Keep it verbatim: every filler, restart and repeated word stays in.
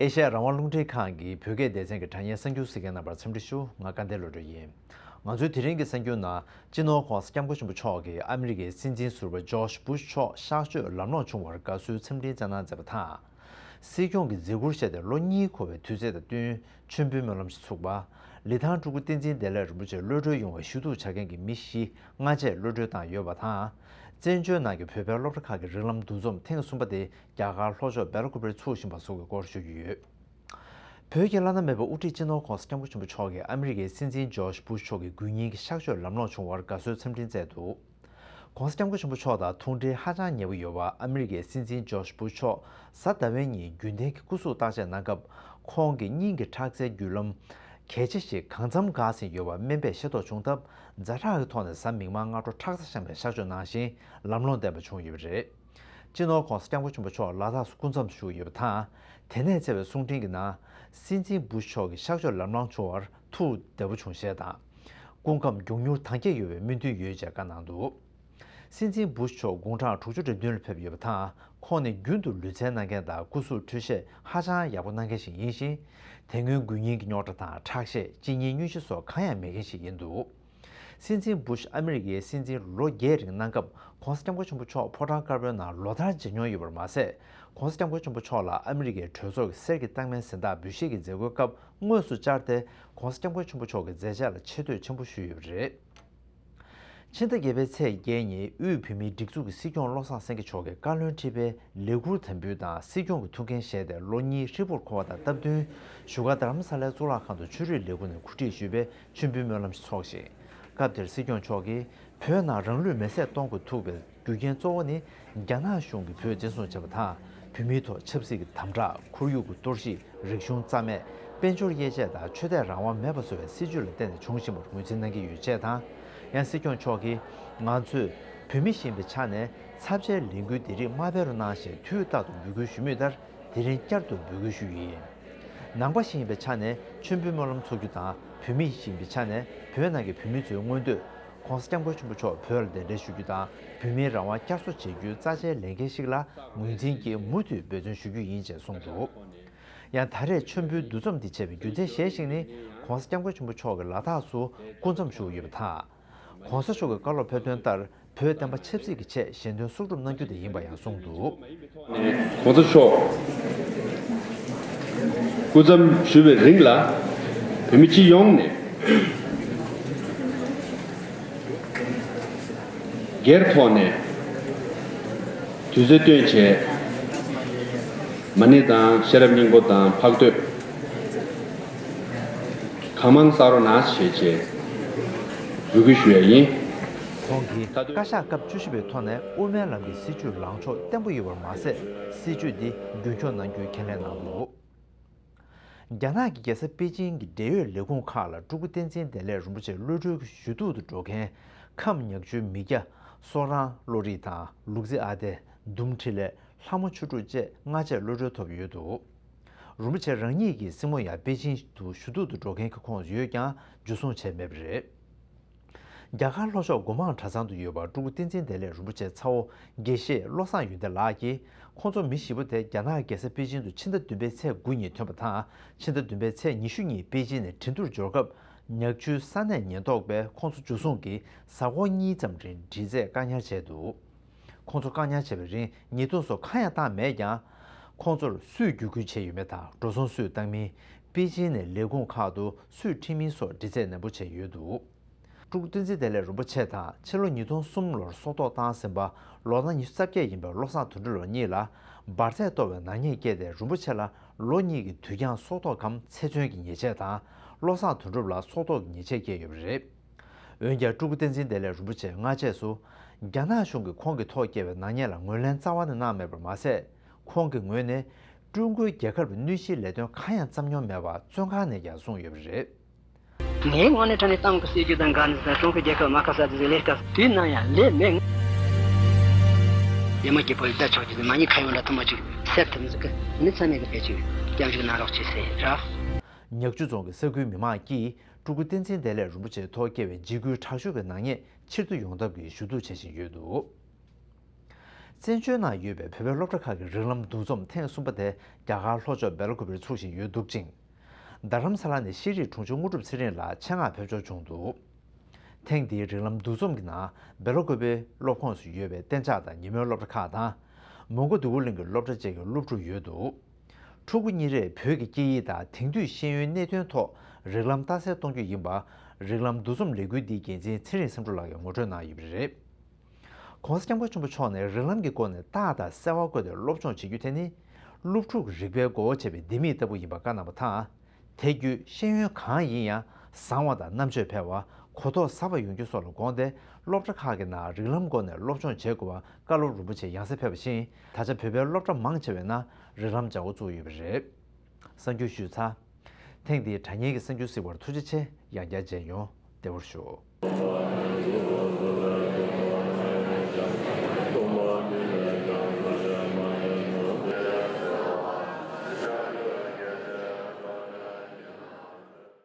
ཨེ་ཤ་ཡ་རང་དབང་རླུང་འཕྲིན་ཁང་གི་བོད་སྐད་སྡེ་ཚན་གྱི་དྲ་བརྙན་གསར་འགྱུར་གཟིགས་མཁན་རྣམ་པར་འཚམས་འདྲི་ཞུ། ང་སྐལ་ལྡན་བློ་གྲོས་ཡིན། ང་ཚོའི་དེ་རིང་གི་གསར་འགྱུར་ནང་། སྤྱི་ནོར་༧གོང་ས་༧སྐྱབས་མགོན་ཆེན་པོ་མཆོག་གིས་ཨ་མི་རི་ཀའི་སྲིད་འཛིན་ཟུར་པ་ཇོརྗ་བུ་ཤ་མཆོག་གཤགས་བཅོས་ལམ་ལྷོང་བྱུང་བར་དགའ་བསུའི་འཚམས་འཕྲིན་སྩལ་གནང་མཛད་པ་དང་། སྲིད་སྐྱོང་གི་མཛད་ཁུར་བཞེས་ཏེ་ལོ་གཉིས་འཁོར་བའི་དུས་ཚིགས་དང་བསྟུན། མཆོད་འབུལ་སྨོན་ལམ་ཞིག་ཚུགས་པ། ལི་ཐང་སྤྲུལ་སྐུ་བསྟན་འཛིན་བདེ་ལེགས་རིན་པོ་ཆེ་གློད་གྲོལ་ཡོང་བའི་ཞུ་གཏུག་བྱ་མཁན་གྱི་མི་བཞི་སྔ་རྗེས་གློད་གྲོལ་བཏང་ཡོད་པ་དང་། བཙན་བྱོལ་ནང་གི་བོད་པའི་སློབ་གྲྭ་ཁག་གི་རིགས་ལམ་འདུ་འཛོམས་ཐེངས་གསུམ་པ་དེ་རྒྱ་གར་ལྷོ་ཕྱོགས་སྦེལ་ཀོབ་རིར་ཚུགས་བཞིན་པ་སོགས་ཀྱི་སྐོར་ཞུ་རྒྱུ་ཡོད། བོད་ཀྱི་བླ་ན་མེད་པའི་དབུ་ཁྲིད་སྤྱི་ནོར་༧གོང་ས་༧སྐྱབས་མགོན་ཆེན་པོ་མཆོག་གིས་ཨ་མི་རི་ཀའི་སྲིད་འཛིན་ཇོརྗ་བུ་ཤ་མཆོག་གི་དགུ་ཉིན་གྱི་གཤགས་བཅོས་ལམ་ལྷོང་བྱུང་བར་དགའ་བསུའི་འཚམས་འཕྲིན་བསྩལ་འདུག། ༧གོང་ས་༧སྐྱབས་མགོན་ཆེན་པོ་མཆོག་དང་མཐོང་འབྲེལ་ཧ་ཅང་ཉེ་པོ་ཡོད་པ་ཨ་མི་རི་ཀའི་སྲིད་འཛིན་ཇོརྗ་བུ་ཤ་མཆོག་གཟའ་ཟླ་བའི་ཉིན་རྒྱུན་ལྡན་གྱི་སྐུ་གཟུགས་བརྟག་དཔྱད་གནང་སྐབས། ཁོང་གི་སྙིང་གི་ཁྲག་རྩའི་བརྒྱུད་ལམ་གལ་ཆེ་ཞིག་གང་འཚམ་འགག་ཟིན་ཡོད་པ་སྨན་པས་ཤེས་རྟོགས་བྱུང་སྟབས། ཛ་དྲག་གི་ཐོག་ནས་གཟའ་མིག་དམར་སྔ་དྲོ་ཁྲག་རྩ་བཤམས་པའི་གཤགས་བཅོས་གནང་ཞིང་། ལམ་ལྷོང་ལྡན་པ་བྱུང་ཡོད་པ་རེད། སྤྱི་ནོར་༧གོང་ས་༧སྐྱབས་མགོན་ཆེན་པོ་མཆོག་ལ་དྭགས་སུ་སྐུ་མཚམས་བཞུགས་ཡོད་པ་དང་། དེ་ནས་སྩལ་བའི་གསུང་འཕྲིན་གྱི་ནང་། སྲིད་འཛིན་བུ་ཤ་མཆོག་གི་གཤགས་བཅོས་ལམ་ལྷོང་བྱུང་བར་ཐུགས་བདེ་པོ་བྱུང་ཞེས་དང་། སྐུ་ཁམས་མགྱོགས་མྱུར་དྭངས་སྐྱེད་ཡོང་བའི་སྨོན་འདུན་ཡོད་ཅེས་བཀའ་གནང་འདུག། སྲིད་འཛིན་བུ་ཤ་མཆོག་དགུང་གྲངས་དྲུག་ཅུ་རེ་བདུན་ལ་ཕེབས་ཡོད་པ་དང་། ཁོང་ནི་རྒྱུན་དུ་ལུས་རྩལ་གནང་མཁན་དང་སྐུ་གཟུགས་འཕྲོད་བཞེས་ཧ་ཅང་ཡག་པོ་གནང་མཁན་ཞིག་ཡིན་ཞིང་། དེ་སྔོན་དགུན་ཉིན་གྱི་རྙོག་དྲ་དང་ཁྲག་ཤེད། གཅིན་སྙིའི་སྙུན་གཞི་སོགས་གང་ཡང་མེད་མཁན་ཞིག་ཡིན་འདུག། སྲིད་འཛིན་བུ་ཤ་ཨ་མི་རི་ཀའི་སྲིད་འཛིན་ལོ་བརྒྱད་རིང་གནང་སྐབས། ༧གོང་ས་༧སྐྱབས་མགོན་ཆེན་པོ་མཆོག་ཕོ་བྲང་དཀར་པོའི་ནང་ལོ་ལྟར་མཇལ་མྱོང་ཡོད་པར་མ་ཟད། ༧གོང་ས་༧སྐྱབས་མགོན་ཆེན་པོ་མཆོག་ལ་ཨ་མི་རི་ཀའི་གྲོས་ཚོགས་ཀྱི་གསེར་གྱི་རྟགས་མའི་གཟེངས་རྟགས་འབུལ་བཞེས་ཀྱི་མཛད་སྒོའི་སྐབས་དངོས་སུ་བཅར་ཏེ། ༧གོང་ས་༧སྐྱབས་མགོན་ཆེན་པོ་མཆོག་གི་མཛད་རྗེས་ལ་ཆེ་བསྟོད་ཆེན་པོ་ཞུས་ཡོད་པ་རེད། ཕྱི་ཟླ་བརྒྱད་པའི་ཚེས་བརྒྱད་ཉིན་དབུས་བོད་མིའི་སྒྲིག་འཛུགས་ཀྱི་སྲིད་སྐྱོང་བློ་བཟང་སེང་གེ་མཆོག་གིས་བཀའ་བློན་ཁྲི་པའི་ལས་ཁུར་དམ་འབུལ་དང་། སྲིད་སྐྱོང་གི་ཐུགས་འགན་བཞེས་ཏེ་ལོ་གཉིས་ཧྲིལ་པོར་འཁོར་བ་དང་སྟབས་བསྟུན། བཞུགས་སྒར་རྡ་རམ་ས་ལའི་གཙུག་ལག་ཁང་དུ་ཆོས་རིག་ལས་ཁུངས་ནས་གོ་སྒྲིག་ཞུས་པའི་མཆོད་འབུལ་སྨོན་ལམ་ཞིག་ཚོགས་ཤིང་། སྐབས་དེར་སྲིད་སྐྱོང་མཆོག་གིས། བོད་ནང་རང་ལུས་མེར་སྲེག་གཏོང་དགོས་ཐུག་པའི་རྒྱུ་རྐྱེན་གཙོ་བོ་ནི། རྒྱ་ནག་གཞུང་གིས་བོད་བཙན་བཟུང་བྱས་པ་དང་། བོད་མིའི་ཐོག་ཆབ་སྲིད་ཀྱི་དམ་དྲག་ཁོར་ཡུག་གི་གཏོར་བཤིག་རིག་གཞུང་རྩ་མེད། དཔལ་འབྱོར་དབྱེ་འབྱེད་དང་ཆོས་དད་རང་དབང་མེད་པ་བཟོ་བའི་སྲིད་བྱུས་ལ་བརྟེན་ནས་བྱུང་བཞིན་པར་ངོས་འཛིན་གནང་གི་ཡོད་ཅེས་དང་། ཡང་སྲིད་སྐྱོང་མཆོག་གིས། ང་ཚོས་བོད་མི་ཞིག་ཡིན་པའི་ཆ་ནས་ཚབས་ཆེའི་ལས་འགུལ་འདི་རིགས་མ་སྤེལ་རོགས་གནང་ཞེས་དུས་རྟག་ཏུ་འབོད་སྐུལ་ཞུ་མུས་ལྟར། དེ་རིང་བསྐྱར་དུ་འབོད་སྐུལ་ཞུ་རྒྱུ་ཡིན། ནང་པ་ཞིག་ཡིན་པའི་ཆ་ནས་མཆོད་འབུལ་སྨོན་ལམ་འཚོགས་རྒྱུ་དང་། བོད་མི་ཞིག་ཡིན་པའི་ཆ་ནས་བོད་ནང་གི་བོད་མི་ཚོའི་མངོན་འདོད། ༧གོང་ས་༧སྐྱབས་མགོན་ཆེན་པོ་མཆོག་བོད་ལ་གདན་འདྲེན་ཞུ་རྒྱུ་དང་། བོད་མིའི་རང་དབང་བསྐྱར་གསོ་བྱེད་རྒྱུའི་རྩ་ཆེའི་ལས་འགན་ཞིག་ལ་ངོས་འཛིན་གྱིས་མུ་མཐུད་འབད་བརྩོན་ཞུ་རྒྱུ་ཡིན་ཅེས་གསུངས་འདུག། ཡང་ད་རེས་མཆོད་འབུལ་འདུ་འཛོམས་འདི་བྱས་པའི་རྒྱུ་མཚན་གཞན་ཞིག་ནི། ༧གོང་ས་༧སྐྱབས་མགོན་ཆེན་པོ་མཆོག་གིས་ལ་དྭགས་སུ་སྐུ་མཚམས་བཞུགས་ཡོད་པ་དང་། ༧གོང་ས་མཆོག་གི་བཀའ་སློབ་ཕེབས་དོན་ལྟར། བོད་བསྟན་པ་ཆབ་སྲིད་ཀྱི་ཆེད་ཞལ་འདོན་གསོག་སྒྲུབ་གནང་རྒྱུ་དེ་ཡིན་པ་ཡང་གསུངས་འདུག། ༧གོང་ས་མཆོག་སྐུ་མཚམས་བཞུགས་པའི་རིང་ལ། བོད་མི་སྤྱི་ཡོངས་ནས་སྒེར་ཐོག་ནས་དུས་ཚོད་བཏོན་བྱས། མ་ཎི་དང་། ཤེས་རབ་སྙིང་པོ་དང་། འཕགས་བསྟོད་གང་མང་བསགས་རོགས་གནང་ཞེས་བྱས་འབོད་སྐུལ་ཞུ་ཡ་ཡིན། ཁོང་གིས་བཀའ་ཤག་སྐབས་བཅུ་བཞི་པའི་ཐོག་ནས་དབུ་མའི་ལམ་གྱི་སྲིད་བྱུས་ལངས་ཕྱོགས་བརྟན་པོ་ཡོད་པར་མ་ཟད། སྲིད་བྱུས་འདི་རྒྱུན་འཁྱོངས་གནང་རྒྱུའི་ཁས་ལེན་གནང་འདུག། རྒྱ་ནག་གི་རྒྱལ་ས་པེ་ཅིང་གི་འབྲེལ་ཡོད་ལས་ཁུངས་ཁག་ལ་སྤྲུལ་སྐུ་བསྟན་འཛིན་བདེ་ལེགས་རིན་པོ་ཆེ་གློད་གྲོལ་གྱི་ཞུ་གཏུག་ཏུ་འགྲོ་མཁན་ཁམས་ཉག་ཆུའི་མི་སྐྱ་བསོད་རང་བློ་རིག་དང་། ལུག་རྫི་ཨ་བདེ། དུམ་འཕྲིན་ལས། ལྷ་མོ་ཆོས་དྲུག་བཅས་སྔ་རྗེས་གློད་གྲོལ་ཐོབ་ཡོད་འདུག། རིན་པོ་ཆེ་རང་ཉིད་ཀྱི་སྲིང་མོ་ཡང་པེ་ཅིང་དུ་ཞུ་གཏུག་ཏུ་འགྲོ་མཁན་གྱི་ཁོངས་ཡོད་ཀྱང་འཇུ་བཟུང་བྱས་མེད་པ་རེད། རྒྱ་གར་ལྷོ་ཕྱོགས་སྒོ་མང་གྲྭ་ཚང་དུ་ཡོད་པ་སྤྲུལ་སྐུ་བསྟན་འཛིན་བདེ་ལེགས་རིན་པོ་ཆེ་ཚ་བོ་དགེ་བཤེས་བློ་བཟང་ཡོན་ཏན་ལགས་ཀྱིས། ཁོང་ཚོ་མི་བཞི་པོ་དེ་རྒྱ་ནག་རྒྱལ་ས་པེ་ཅིང་དུ་ཕྱི་ཟླ་བདུན་པའི་ཚེས་དགུ་ཉིན་ཐོན་པ་དང་། ཕྱི་ཟླ་བདུན་པའི་ཚེས་ཉི་ཤུ་ཉིན་པེ་ཅིང་ནས་ཁྲིན་ཏུར་འབྱོར་སྐབས། ཉག་ཆུའི་ས་གནས་ཉེན་རྟོག་པས་ཁོང་ཚོ་འཇུ་བཟུང་གིས་གཟའ་འཁོར་གཉིས་ཙམ་རིང་འདྲི་རྩད་བཀག་ཉར་བྱས་འདུག། ཁོང་ཚོ་བཀག་ཉར་བྱས་པའི་རིང་ཉེས་རྡུང་སོགས་གང་ཡང་བཏང་མེད་ཀྱང་། ཁོང་ཚོར་སུས་བརྒྱུད་སྐུལ་བྱས་ཡོད་མེད་དང་། འགྲོ་སོང་སུས་བཏང་མིན། པེ་ཅིང་ནས་ལས་ཁུངས་ཁག་ཏུ་སུས་ཁྲིད་མིན་སོགས་འདྲི་རྩད་ནན་པོ་བྱས་ཡོད་འདུག། སྤྲུལ་སྐུ་བསྟན་འཛིན་བདེ་ལེགས་རིན་པོ་ཆེ་དང་ཕྱི་ལོ་ཉིས་སྟོང་གསུམ་ལོར་སྲོག་ཐོག་བཏང་ཟིན་པ་ལོ་ན་ཉི་ཤུ་རྩ་བརྒྱད་ཡིན་པའི་བློ་བཟང་དོན་གྲུབ་ལགས་གཉིས་ལ་འབར་རྫས་གཏོར་བའི་ནག་ཉེས་བཀལ་ཏེ། རིན་པོ་ཆེ་ལ་ལོ་གཉིས་ཀྱི་དུས་འགྱངས་སྲོག་ཐོག་གམ་ཚེ་བཙོན་གྱི་ཉེས་ཆད་དང་། བློ་བཟང་དོན་གྲུབ་ལ་སྲོག་ཐོག་གི་ཉེས་ཆད་བཀལ་ཡོད་པ་རེད། འོན་ཀྱང་སྤྲུལ་སྐུ་བསྟན་འཛིན་བདེ་ལེགས་རིན་པོ་ཆེས་སྔ་རྗེས་སུ། རྒྱ་ནག་གཞུང་གིས་ཁོང་གི་ཐོག་བཀལ་བའི་ནག་ཉེས་ལ་ངོས་ལེན་རྩ་བ་ནས་གནང་མེད་པར་མ་ཟད། ཁོང་གི་ངོས་ནས་ཀྲུང་གོའི་རྒྱལ་ཁབ་ལ་གནོད་གཞིའི་ལས་དོན་གང་ཡང་བརྩམས་མྱོང་མེད་པ་བཙོན་ཁང་ནས་ཀྱང་གསུངས་ཡོད་པ་རེད། ངའི་ངོས་ནས་དྲང་ནས་ཏང་གི་སྲིད་ཇུས་དང་འགལ་ནས་ཀྲུང་གོའི་རྒྱལ་ཁབ་མ་ཁ་ས་དེ་ལས་ཀ་དུས་ནམ་ཡང་ལས་མེད། ཡ་མ་གི་བོད་ཡིག་ད་ཆོག་གི་མ་ཉི་ཁ་ཡོད་ལ་ཐུ་མ་ཅིག་སེར་ཐུབ་ཟིག་གི་ནི་ཚ་མེད་གི་བེད་ཅིག་སྐྱབས་འཇུག་གནང་རོགས་བྱེད་ཟེར་ར། ཉག་ཆུ་རྫོང་གི་ས་ཁུལ་མི་མང་གིས་སྤྲུལ་སྐུ་བསྟན་འཛིན་བདེ་ལེགས་རིན་པོ་ཆེའི་ཐོག་བཀལ་བའི་འཇིགས་སྐུལ་དྲག་ཤུགས་ཀྱི་ནག་ཉེས་ཕྱིར་བསྡུ་ཡོང་ཐབས་ཀྱི་ཞུ་གཏུག་བྱེད་བཞིན་ཡོད་འདུག། བཙན་བྱོལ་ནང་ཡོད་པའི་བོད་པའི་སློབ་གྲྭ་ཁག་གི་རིགས་ལམ་འདུ་འཛོམས་ཐེངས་གསུམ་པ་དེ་རྒྱ་གར་ལྷོ་ཕྱོགས་སྦེལ་ཀོབ་ལ་འཚུགས་བཞིན་ཡོད་འདུག་ཅིང་། རྡ་རམ་ས་ལ་ནས་ཤེས་རིག་དྲུང་ཆེ་དངོས་གྲུབ་ཚེ་རིང་ལགས་ཆེད་མངགས་ཕེབས་འབྱོར་བྱུང་འདུག་ཐེངས་འདིའི་རིགས་ལམ་འདུ་འཛོམས་ཀྱི་ནང་སྦེལ་ཀོབ་སློབ་ཁོངས་སུ་ཡོད་པའི་གཏན་འཇགས་དང་ཉིན་མོའི་སློབ་གྲྭ་ཁག་དང་། མོན་གྷོ་འདོད་རྒུ་གླིང་གི་སློབ་གྲྭ་བཅས་ཀྱི་སློབ་ཕྲུག་ཡོད་འདུག་ཕྲུ་གུ་གཉིས་རེས་བོད་ཀྱི་སྐད་ཡིག་དང་དེང་དུས་ཤེས་ཡོན་གནད་དོན་ཐོག་རིགས་ལམ་རྟགས་གསལ་གཏོང་རྒྱུ་ཡིན་པ། རིགས་ལམ་འདུ་འཛོམས་ལས་འགུལ་འདིའི་འགན་འཛིན་ཚེ་རིང་བསམ་གྲུབ་ལགས་ཀྱིས་ངོ་སྤྲོད་གནང་ཡོད་པ་རེད། ༸གོང་ས་༸སྐྱབས་མགོན་ཆེན་པོ་མཆོག་ནས་རིགས་ལམ་གྱི་སྒོ་ནས་རྟགས་དང་གསལ་བ་བཀོད་དེ་སློབ་སྦྱོང་བྱེད་རྒྱུ་དེ་ནི། སློབ་ཕྲུག་གི་རིག་པའི་མགོ་བོ་བྱས་པའི་ལྡེ་མིག་ལྟ་བུ་ཡིན་པ་བཀའ་གནང་བ་དང་། དེ་བརྒྱུད་ཤེས་ཡོན་གང་ཡིན་ཡང་བཟང་བ་དང་རྣམ་དཔྱོད་འཕེལ་བ། གོ་རྟོགས་ཟབ་པ་ཡོང་རྒྱུ་སོགས་ལ་དགོངས་ཏེ། སློབ་གྲྭ་ཁག་གི་ནང་རིགས་ལམ་སྒོ་ནས་སློབ་སྦྱོང་བྱེད་དགོས་པ་བཀའ་སློབ་རིན་པོ་ཆེ་ཡང་སེ་ཕེབས་པ་བཞིན། ད་ཆ་བོད་པའི་སློབ་གྲྭ་མང་ཆེ་བའི་ནང་རིགས་ལམ་སྦྱང་བ་བཙུགས་ཡོད་པ་རེད། གསར་འགྱུར་ཞུས་ཚར། ཐེངས་འདིའི་དྲ་བརྙན་གྱི་གསར་འགྱུར་གཟིགས་པར་ཐུགས་རྗེ་ཆེ། ཡང་བསྐྱར་མཇལ་ཡོང་། བདེ་པོར་བཞུགས།